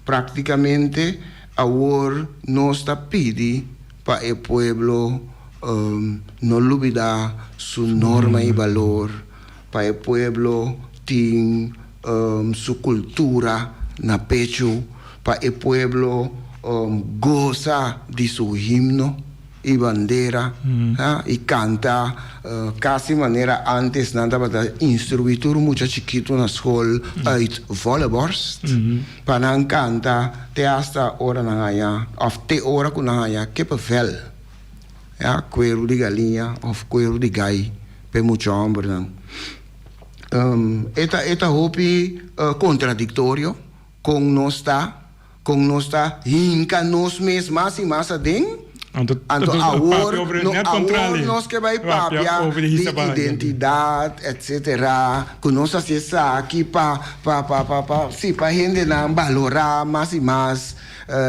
praktikamente awor nos ta pidi pa e pueblo no lubida su norma y balor, pa e pueblo tin su kultura na pechu, pa e pueblo gosa di su himno i bandera i kanta kasi manera antes nan tabata instruí tur mucha chikitu na skol uit volle borst pa nan kanta te hasta ora nan haña òf te ora ku nan haña kippenvel, ya, kueru di galiña òf kueru di gai pa e mucha hòmbernan. E ta e ta hopi kontradiktorio kon nos ta kon nos ta hinka nos mes mas i mas aden. Anto Anto awor papia over no net awor kontrali. nos ke bai Papia papia over di di hisa bai. identidat etsetera ku nos hasi esaki pa pa pa pa pa si pa hendenan balorá mas i mas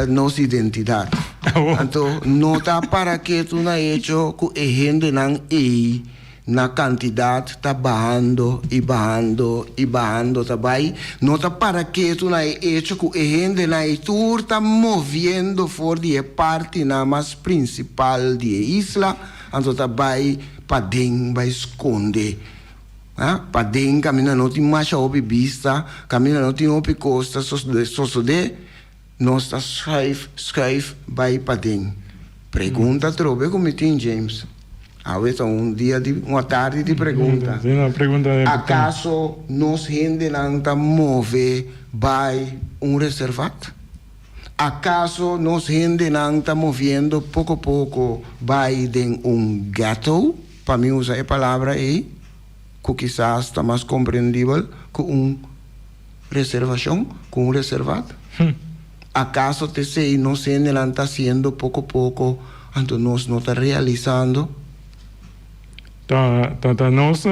nos identidat. Awor. Anto no ta para ketu na hecho ku e hendenan ei Na kantidat ta bahando i bahando i bahando ta bai, no ta para ketu na e echo ku e hendenan ei tur ta moviendo for di e partinan mas prinsipal di e isla, anto ta bai paden bai skonde. Ha, paden kaminda no tin masha hopi bista, kaminda no tin hopi kos ta sosodé, nos ta schuif schuif bai paden. Pregunta atrobe ku mi tin, James. Awe ta un dia di un atardi di pregunta. Sí, no, pregunta importante. Akaso nos hendenan ta move bai un reservat? Akaso nos hendenan ta moviendo poko poko bai den un ghetto, pa mi usa e palabra ei, ku kisas ta mas komprendibel ku un reservashon, ku un reservat? Akaso t'esei nos hendenan ta hasiendo poko poko anto nos no ta realisando? Ta ta ta nos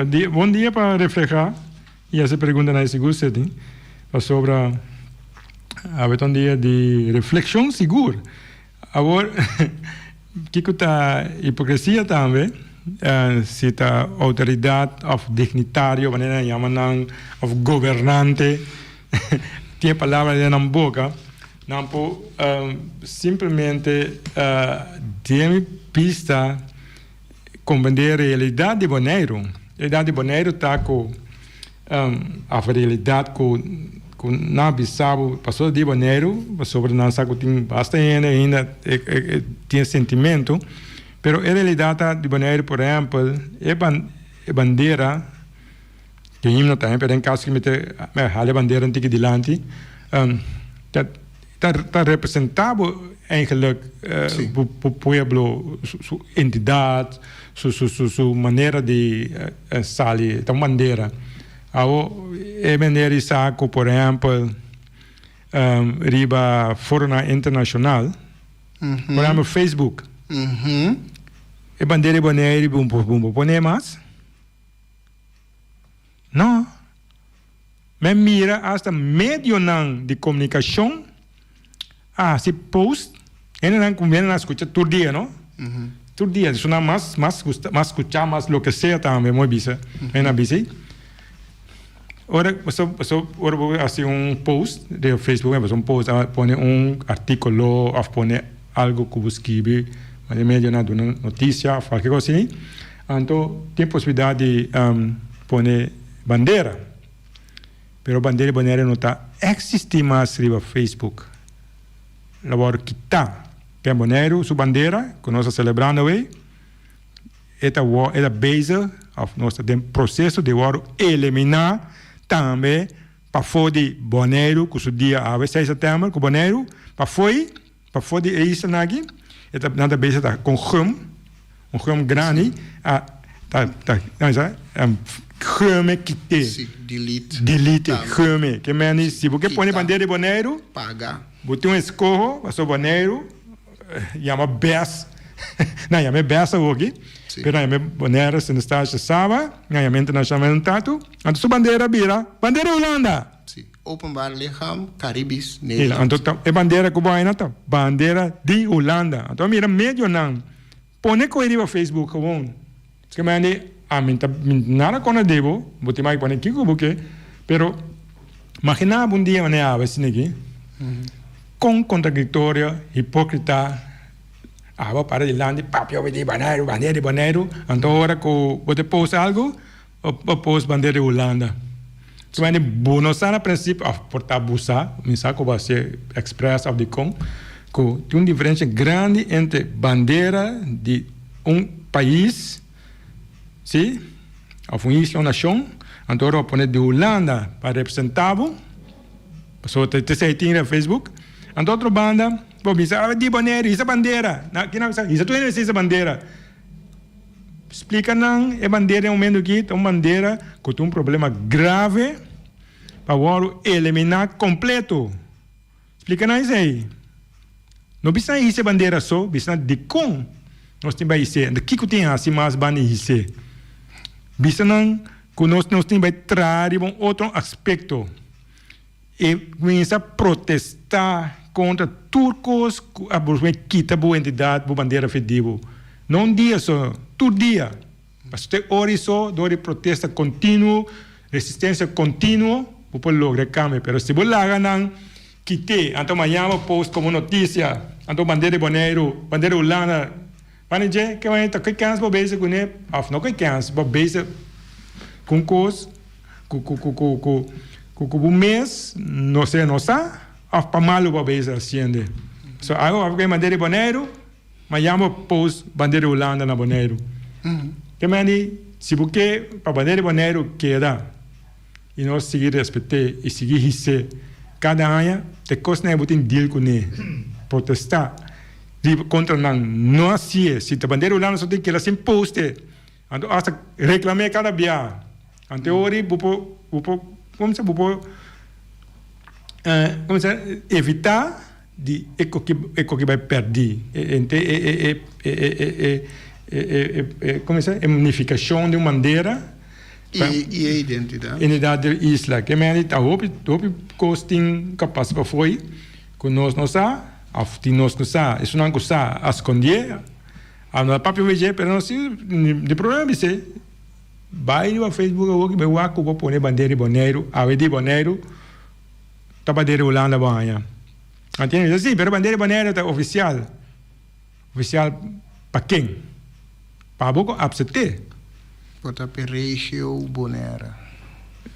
dia bon dia pa reflehá i hasi preguntanan ei sigur Sidney pasobra awe ta un dia di reflekshon sigur. Awor kiko ta hipokresia tambe si ta outoridat òf dignitario manera nan yama nan òf gobernante tin e palabra den nan boka nan por simplemente den mi bista komprende realidat di Boneiru. Realidat di Boneiru ta ku Of realidat ku ku nan a bisa bo pasobra di Boneiru, pasobra nan sa ku tin basta hende ainda e tin e sentimentu, pero e realidat ta di Boneiru por ehèmpel e ban e bandera, e himno tambe pero den kaso ku mi ta hala e bandera un tiki dilanti ta ta ta representá bo eigenlik bo bo pueblo su su entidat su su su su manera di sali ta un bandera. Awo e manera di sa ku por ehèmpel riba foronan internashonal por ehèmpel Facebook e bandera di Boneiru bo bo pone mas? No. Men mira asta medionan di komunikashon a hasi post, hendenan ku hendenan a skucha tur dia no, tur dia esunnan mas mas gusta mas skucha mas loke sea tambe moe bisa hende a bisa ei. Ora paso paso ora bo hasi un post riba Facebook un post a pone un artíkulo òf pone algu ku bo skibi e medionan a duna notisia òf kualke kos asina anto tin posibilidat di pone bandera. Pero bandera di Bonaire no ta existi mas riba Facebook. Lo wòrdu kitá. Ken Boneiru su bandera ku nos ta selebrando awey, e ta wò e ta bezig òf nos ta den proseso di wòrdu eliminá tambe pafó di Boneiru ku su dia awe seis sètèmber ku Boneiru pafó ei pafó di e islanan aki e ta nan ta bezig ta kon gum Un gum grandi a ta ta sa gume kite. Si, delete. Delete, gume. Ke meni si bo ke pone bandera di Boneiru, Paga. bo tin un eskoho pasobra Boneiru yama bes. Nan yama e bes awoki, Si. pero nan yama e Bonaire, Sint Eustatius, Saba, nan yama internacionalmente tatu. Anto su bandera bira bandera di Hulanda. Si. Openbaar Lichaam Caribisch Mira, Nederland. anto ta e bandera ku bo haña ta bandera di Hulanda. Anto a mira medionan pone koe riba Facebook gewoon. Ke mende ami ta mi nada kontra di bo, bo tin mai pone kiko bo ke, pero magina bo un dia manera awe asina aki, kon kontradiktorio, hipokrita abo para dilanti papia obe di Boneiru, bandera di Boneiru, anto ora ku bo ta post algu, bo post bandera di Hulanda. Kibandi bo no sa na prinsipio of por ta bo sa, mi sa ku bo a hasi express of dikon, ku tin un diferensha grandi entre bandera di un pais, si, of un isla, un nashon, anto ora bo pone di Hulanda pa representa bo, pasobra ta esei tin riba Facebook, anto otro banda bo bisa di Boneiru hisa bandera, na kina bo bisa hisa tur hende mester hisa bandera. Splika nan e bandera den momento aki ta un bandera ku ta un problema grave pa wòrdu eliminá kompleto. Splika nan esei. No bisa nan hisa e bandera so, bisa nan dikon nos tin bai his'é, anto kiko tin hasi mas banda di his'é. Bisa nan ku nos nos tin bai traha riba un otro aspekto. E kuminsá protestá kontra tur kos ku a busca kita bo entidat, bo bandera fe di bo. No un dia so, tur dia. Pasobra te ora i so, dor di protesta kontinuo, resistensia kontinuo, bo por logra e kambio. Pero si bo laga nan kit'é, anto mañana bo post komo notisia, anto bandera di Boneiru, bandera di Hulanda, Wanneer dje ke wanneer ta koe kens bo bezig kuné of no koe kens bo bezig ku un kos ku ku ku ku ku ku ku bo mes no sea no sa of pa malu bo bezig hasiende. So awe bo koe bandera di Boneiru mañan bo post bandera di Hulanda na Boneiru. Ke meni si bo ke pa bandera di Boneiru keda i nos sigui respet'é i sigui his'é kada aña te kosnan ei bo tin deal kuné protestá. Riba kontra nan no hasié. Si ta bandera Hulanda so tin keda sin poste. Anto asta reklam'é kada bia. Anto e ora bo por bo por komo se bo por komo se evitá di e koki e koki bai pèrdí. E e e e e e e komo se e nifikashon di un bandera. I i e identidat. Identidat di isla. Ke mende ta hopi hopi kos tin kapas pafoi ku nos no sa. Of tin nos ku sa, esunnan ku sa a skondié, a no a papia over dje, pero nos tin di problema bis'é, bai riba Facebook awor ki bai wak ku bo pone bandera di Boneiru, awe di Boneiru ta bandera di Hulanda bo haña. Anto si, pero bandera di Boneiru ta ofisial. Ofisial pa ken? Pa abo ku apsept'é. Bo ta p'e regio Bonaire.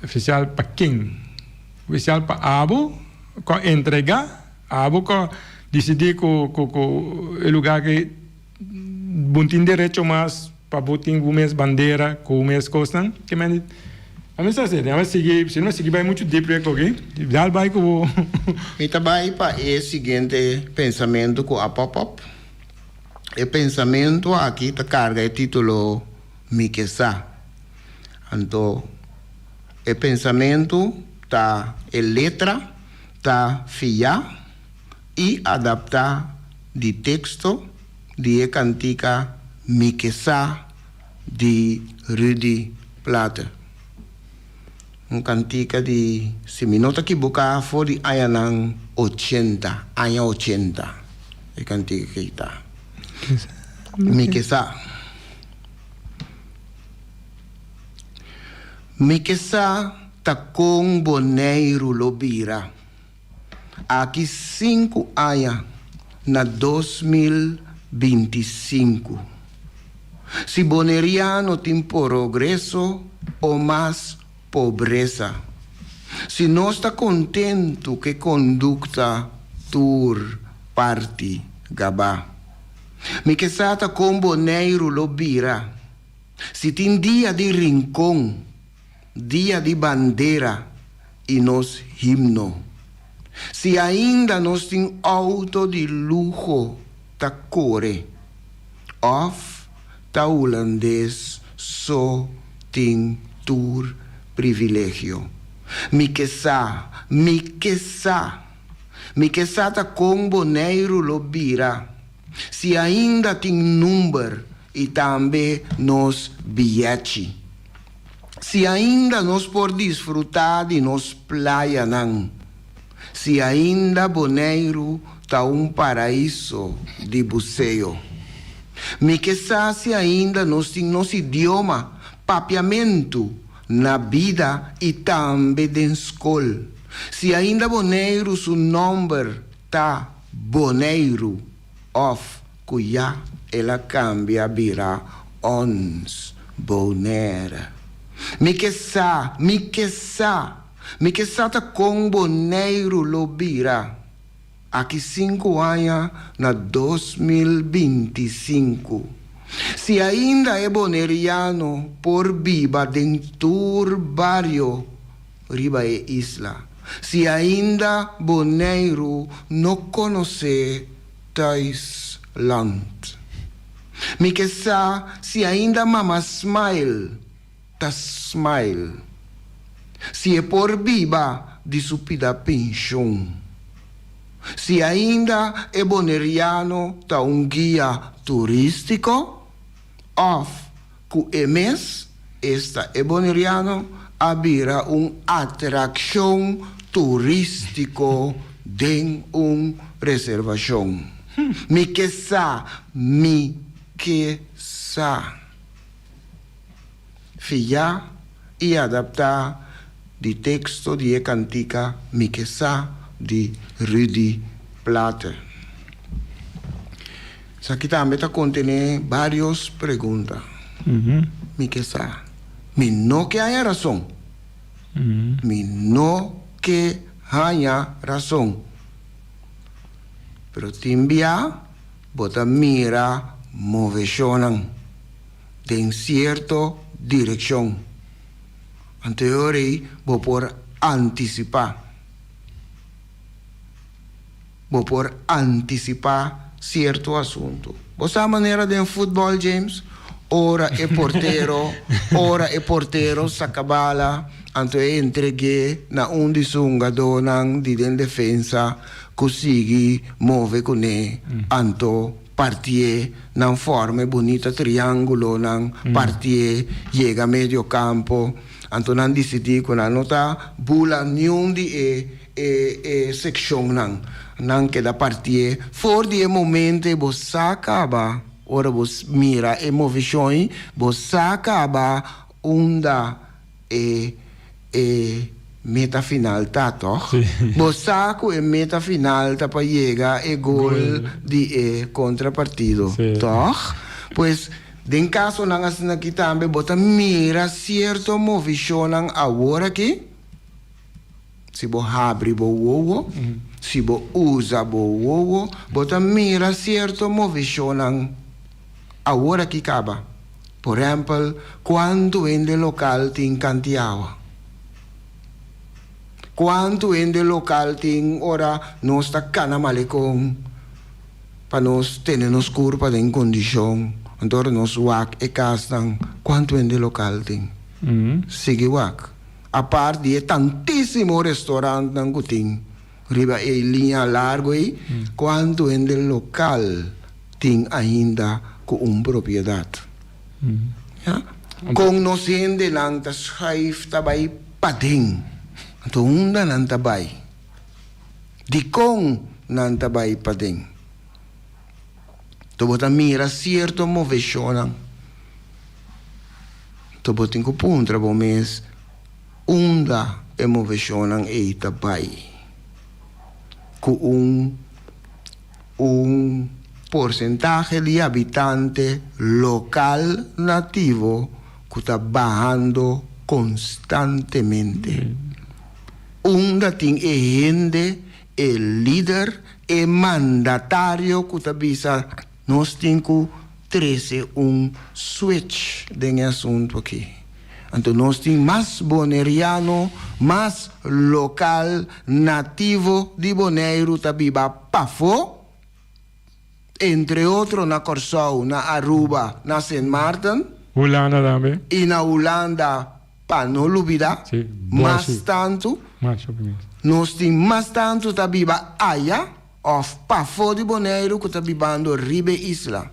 Ofisial pa ken? Ofisial pa abo ku a entregá, abo ku a disidí ku ku ku e lugá aki bo tin derecho mas pa bo tin bo mes bandera ku bo mes kosnan. Ke men a mi sa si, a mi sigui, si no sigui bai muchu dip riba koki, dal bai ku bo. Mi ta bai pa e siguiente pensamentu ku a pop up. E pensamentu aki ta karga e título Mi ke sa. Anto e pensamentu ta e letra ta fiá i adaptá di teksto di e kantika Mi ke sa di Rudy Plaate. Un kantika di, si mi no ta kiboká, for di añanan ochenta, aña ochenta e kantika ei ta. Mi ke sa. Mi ke sa ta kon Boneiru lo bira. Aki sinku aña na 2025. Si boneriano tin porogreso o mas pobresa. Si nos ta kontentu k'e kondukta tur parti gabá. Mi ke sa ta kon Boneiru lo bira si tin dia di Rincon. Dia di bandera i nos himno. Si ainda nos tin auto di luho ta kore of ta hulandes so tin tur privilegio. Mi ke sa, mi ke sa, mi ke sa ta kon Boneiru lo bira si ainda tin number i tambe nos biyechi. Si ainda nos por disfrutá di nos playanan, si ainda Boneiru ta un paraiso di buseo. Mi ke sa si ainda nos tin nos idioma, papiamentu, na bida i tambe den skol. Si ainda Boneiru su nòmber ta Boneiru òf Ku ya el a kambia bira ons Bonaire. Mi ke sa, mi ke sa! Mi ke sa ta kon Boneiru lo bira aki sinku aña na 2025. Si ainda e boneriano por biba den tur bario riba e isla. Si ainda Boneiru no konosé thuisland. Mi ke sa si ainda Mama Smile ta smile. Si e por biba di su pida penshon. Si ainda e boneriano ta un guia turístiko òf ku e mes, esta e boneriano, a bira un atrakshon turístiko den un reservashon. Mi ke sa, mi ke sa. Fiá i adaptá di teksto di e kantika Mi ke sa di Rudy Plaate. Esaki tambe ta kontené vários pregunta. Mi ke sa. Mi no ke haña rason. Mi no ke haña rason. Pero tin bia bo ta mira moveshonnan den sierto direkshon. Anto e ora ei bo por antisipá. Bo por antisipá sierto asuntu. Bo sa manera den futbòl, James? Ora e portero, ora e portero saka bala, anto e entreg'é na un di su hungadónan di den defensa ku sigui move kuné, anto partié, nan forma e bunita triángulonan, partié, yega medio kampo, anto nan disidí ku nan no ta bula niun di e E e sekshonnan nan keda partié for di e momento ei bo sa kaba ora bo mira e movishon ei bo sa kaba unda e e meta final ta tòg? Bo sa ku e meta final ta pa yega e gol di e kontrapartido tòg? Pues den kasonan asina aki tambe bo ta mira sierto movishonnan awor aki. Si bo habri bo wowo, si bo usa bo wowo, bo ta mira sierto movishonnan awor aki kaba. Por ehèmpel, kuantu hende lokal tin kanti awa? Kuantu hende lokal tin ora nos ta kana malekon pa nos tene nos kurpa den kondishon? Anto ora nos wak e kasnan, kuantu hende lokal tin? Sigui wak. Apart di e tantísimo restaurantnan ku tin riba e liña largu ei, kuantu hende lokal tin ainda ku un propiedat? Ya. Kon nos hendenan ta schuif ta bai paden? Anto unda nan ta bai? Dikon nan ta bai paden? Anto bo ta mira sierto moveshonnan. Anto bo tin ku puntra bo mes unda e moveshonnan ei ta bai. Ku un un porsentahe di habitante lokal nativo ku ta bahando konstantemente. Unda tin e hende E lider, e mandatario ku ta bisa nos tin ku trese un switch den e asuntu aki. Anto nos tin mas boneriano, mas lokal nativo di Boneiru ta biba pafó, entre otro na Kòrsou, na Aruba, na Sint Maarten. Hulanda tambe. I na Hulanda. Pa no lubida, mas tantu nos tin mas tantu ta biba aya òf pafó di Boneiru ku ta bibando riba e isla.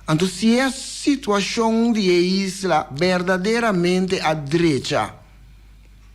Anto si e situashon di e isla berdaderamente a drecha,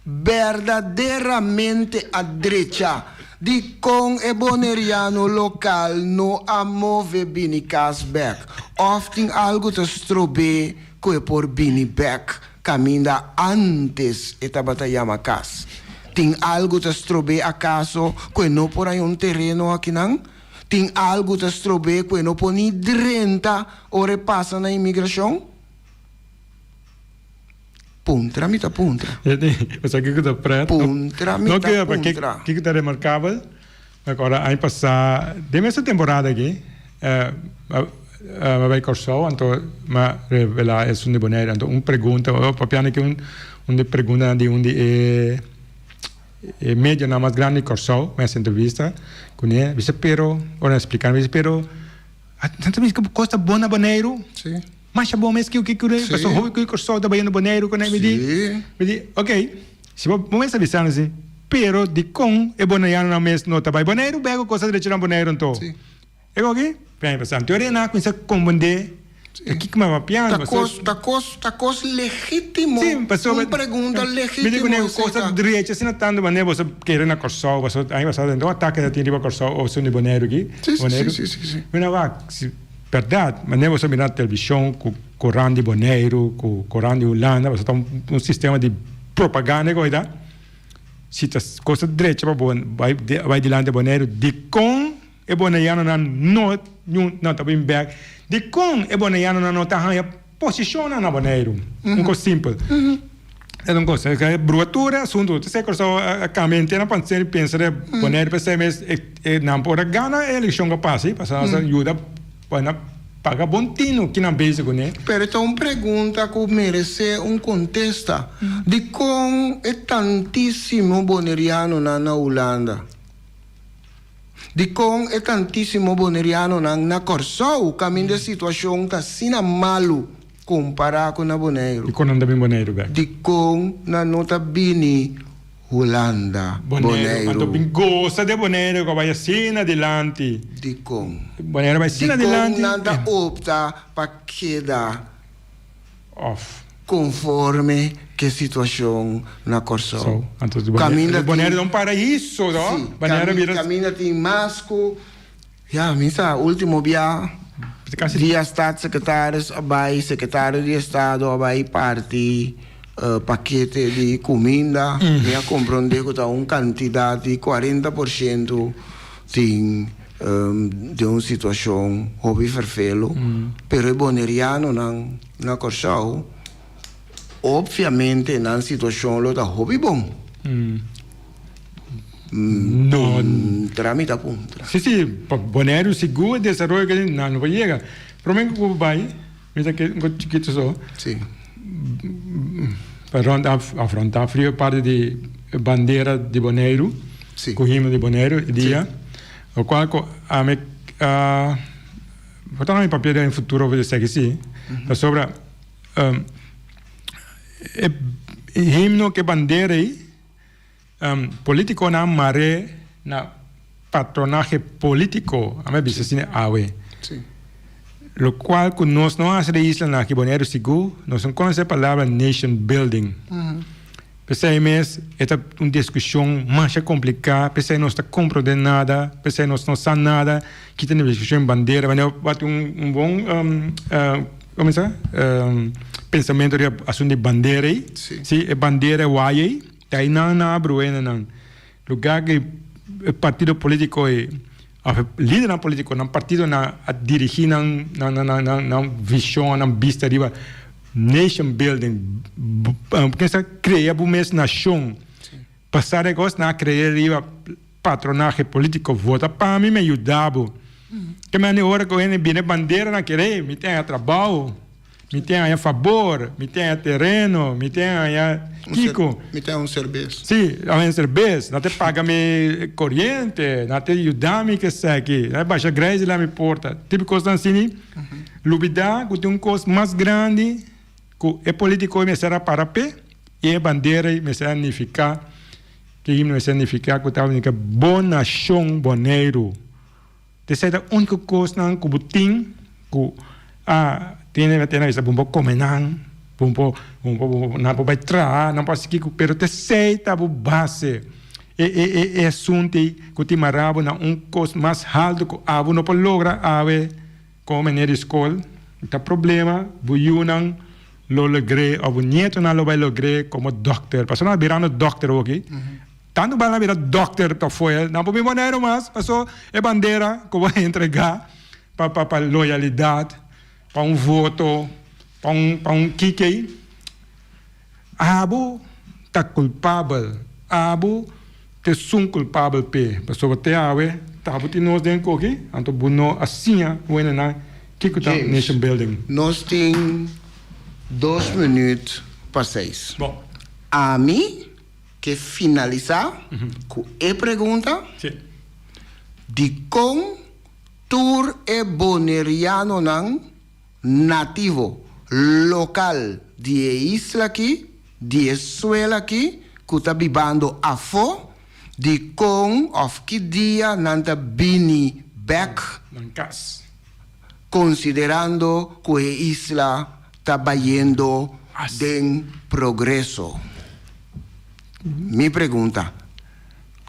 berdaderamente a drecha, dikon e boneriano lokal no a move bini kas bèk? Òf tin algu ta strob'é ku e por bini bèk kaminda ántes e tabata yama kas. Tin algu ta strob'é akaso ku e no por haña un tereno akinan? Tin algu ta strob'é ku e no por ni drenta ora e pasa na imigrashon? Puntra mi ta puntra. Bo sa kiko ta pret? Puntra mi ta puntra. Kiko ta remarkabel? Mi acorda aña pasá den mester temporada aki mi a bai Kòrsou anto mi a revelá esun di Boneiru anto un pregunta papiando aki un di preguntanan di un di e e medionan mas grandi di Kòrsou mi a hasi entrevista kuné bisa pero ora mi a splika mi bisa pero nan ta bisa ku kos ta bon na Boneiru masha bon mes kico kico pasobra hopi ku Kòrsou ta bayendo Boneiru kuné mi di mi di okay si bo mester bisa mi si Pero dikon e bonerianonan mes no ta bai Boneiru bek ku kos a drecha na Boneiru anto? E koki? Pian e pasá. Anto nan a kuminsá komprendé ta kiko mi a papiando. Ta kos, ta kos, ta kos legítimo. Sí, pasobra Un pregunta mi di legítimo kuné esei kos a ta. drecha asina tantu manera boso kere na Kòrsou, pasobra aña pasá den un atake ta tin riba Kòrsou o esun di Boneiru aki. Sí, sí, Boneiru. sí, sí, sí. Mi nan wak, si bèrdat manera boso mira na televishon ku korant di Boneiru, ku korant di Hulanda, pasobra ta un sistema di propaganda e koe ta. Si ta cos ta drecha pa bo bai bai dilanti Boneiru, dikon e boneianonan no no ta bin bek? Dikon e boneianonan no ta haña posishonnan na Boneiru? Un cos simpel. E ta un cos, e brua tur e asuntu. Ta sey Kòrsou a kambia henter nan panser pensa de Boneiru p'esei mes e nan por a gana e elekshon ku a pasa, pasobra nan a yuda pa nan paga bon tinu ki nan bezig kuné. Pero ta un pregunta ku meresé un kontesta. Dikon e tantísimo bonerianonan na Hulanda? Dikon e tantísimo bonerianonan na Kòrsou kaminda e situashon ta asina malu kompará ku na Boneiru? Dikon nan ta bin Boneiru bèk? Dikon nan no ta bini Hulanda, Boneiru. Anto Boneiru. bin gosa de Boneiru ku a bai asina dilanti. Dikon? Boneiru a bai asina Dikon dilanti. nan ta opta pa keda Of. konforme ku e situashon na Kòrsou? So, anto Kaminda tin. Boneiru ta un paraiso, no? Si, Boneiru bira. kaminda tin mas ku, ya, mi sa, último bia Kasi. dia staatssecretaris a bai, sekretario di estado a bai parti pakete di kuminda, mi a komprondé ku ta un kantidat di 40% tin den un situashon hopi ferfelu, pero e bonerianonan na Kòrsou opviamente nan situashon lo ta hopi bon. No. Tra mi ta puntra. Si si, pa Boneiru sigur e desaroyo ke nan no por yega. Prome ku bo bai, mi ta kere un kos chikitu so. Si. Pa rond af, afronta frio parti di bandera di Boneiru. Si. Ku himno di Boneiru e dia. Lokual ku ami a, por ta mi papia den futuro por esaki si. Pasobra e himno ku e bandera ei. Politiconan mare na patronahe politico, a mi bisa asina awe. Locual cu nos no haci den islanan aki Boneiru sigur, nos no conoce e palabra nation building. P'esey mes e ta un discusion masha complica, p'esey nos ta comprende nada, p'esey nos no sa nada, kita na discusion bandera, wanneer bo bati un bon como sa pensamento riba asunto di bandera ey, si e bandera waya ey. Ta einan nan a bruena nan lugar ku e partido politico ei of e lidernan politico nan partidonan a dirigi nan nan nan vision nan bista riba nation building ken sa crea bo mes nacion pasa de cos nan a crea riba patronahe politico vota pa mi mi a yuda bo ke manera ora ku hende bini bandera nan kere mi tin trabao. Mi tin haña fabor, mi tin haña tereno, mi tin haña kiko. Mi tin un serbes. Sí, haña un serbes. Nan ta paga mi koriente, nan ta yuda mi keseki, nan ta basha grijs dilanti mi porta. Tipo kosnan asini. Lubida ku tin un kos mas grandi ku e politiko mester a para p'e i e bandera ei mester a nifiká, ke himno mester a nifiká ku ta nifiká bo nashon Boneiru. Esei ta úniko kosnan ku bo tin ku a tene na tene bo por kome nan, bo por bo por nan por bai traha, nan por hasi kiko, pero t'esei ta bo base. E e e e asuntu ei ku tin mara bo na un kos mas haltu ku abo no por logra awe komo meneer di skol, ta problema bo yunan lo logr'é òf bo nietonan lo bai logr'é komo dòkter. Pasobra nan a birando dòkter awoki. Tantu bal nan bira dokter ta foel, nan por bin Boneiru mas, paso e bandera ku bo a entrega pa pa pa loyalidat, pa un voto, pa un pa un kikei. Abo ta kulpabel. Abo ta esun kulpabel p'e. Pasobra te awe ta bo tin nos den koki, anto bo no a siña wendenan kiko ta nation building. Nos tin dos minuut pa seis. Bon. Ami ke finalisá ku e pregunta, Dikon tur e bonerianonan nativo, lokal di e isla aki, di e suela aki, ku ta bibando afó, dikon òf ki dia nan ta bini bèk, Nan kas. konsiderando ku e isla ta bayendo den progreso? Mi pregunta,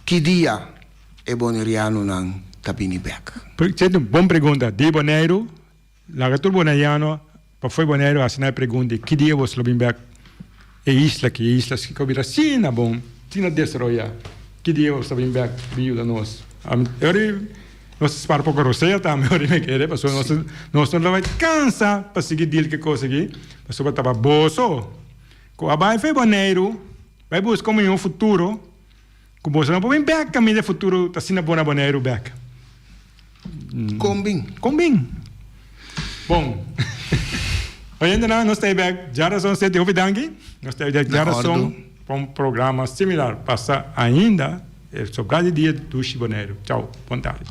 ki dia e bonerianonan ta bini bèk? Senti un bon pregunta. Di Boneiru, laga tur boneriano pa fo'i Boneiru hasi nan e pregunta, ki dia boso lo bin bèk e isla aki, e isla ku a bira asina bon, asina desaroyá, ki dia boso ta bin bèk bin yuda nos? E ora nos ta spara poko rosea tambe ora mi kere, pasobra nos nos no ta bai kansa pa sigui deal ku e kos aki, pasobra ta pa boso ku a bai fo'i Boneiru bai buska un mihó futuro. Ku boso no por bin bek kaminda e futuro ta asina bon na Boneiru bek. Kon bin? Kon bin? Bon. Oyentenan, nos ta e bek djarason seti hopi danki. Nos ta e bek djarason pa un programa similar. Pasa ainda e sobra di dia dushi Boneiru. Chao. Bon tardi.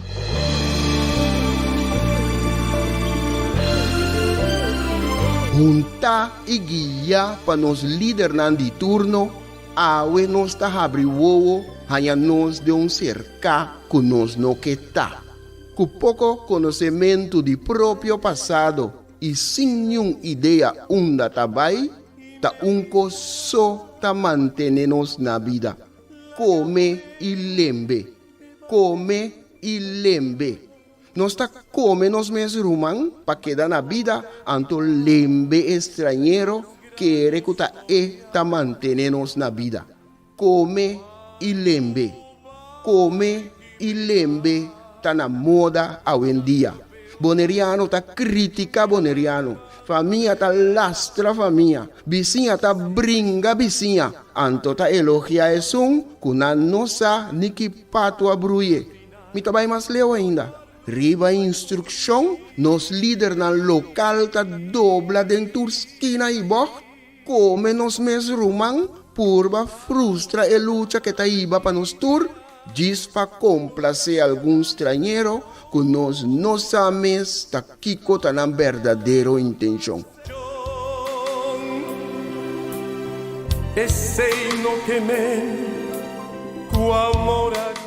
Huntá i guiá pa nos lidernan di turno, Awe nos ta habri wowo haña nos den un serká ku nos no ke ta. Ku poko konosementu di propio pasado i sin niun idea unda ta bai, ta un kos so ta mantené nos na bida, kome i lembe, kome i lembe. Nos ta kome nos mes ruman pa keda na bida, anto lembe e strañero kere ku ta e ta mantené nos na bida. Kome i lembe. Kome i lembe ta na moda awendia. Boneriano ta kritika boneriano, famia ta lastra famia, bisiña ta bringa bisiña, anto ta elogia esun ku nan no sa ni ki patu a bruye. Mi ta bai mas leu ainda. Riba instrukshon, nos lidernan lokal ta dobla den tur skina i bògt, kome nos mes ruman, purba frustra e lucha ke ta hiba pa nos tur, djis pa komplasé algun strañero ku nos no sa mes ta kiko ta nan berdadero intenshon. Esei no ke men ku amor a.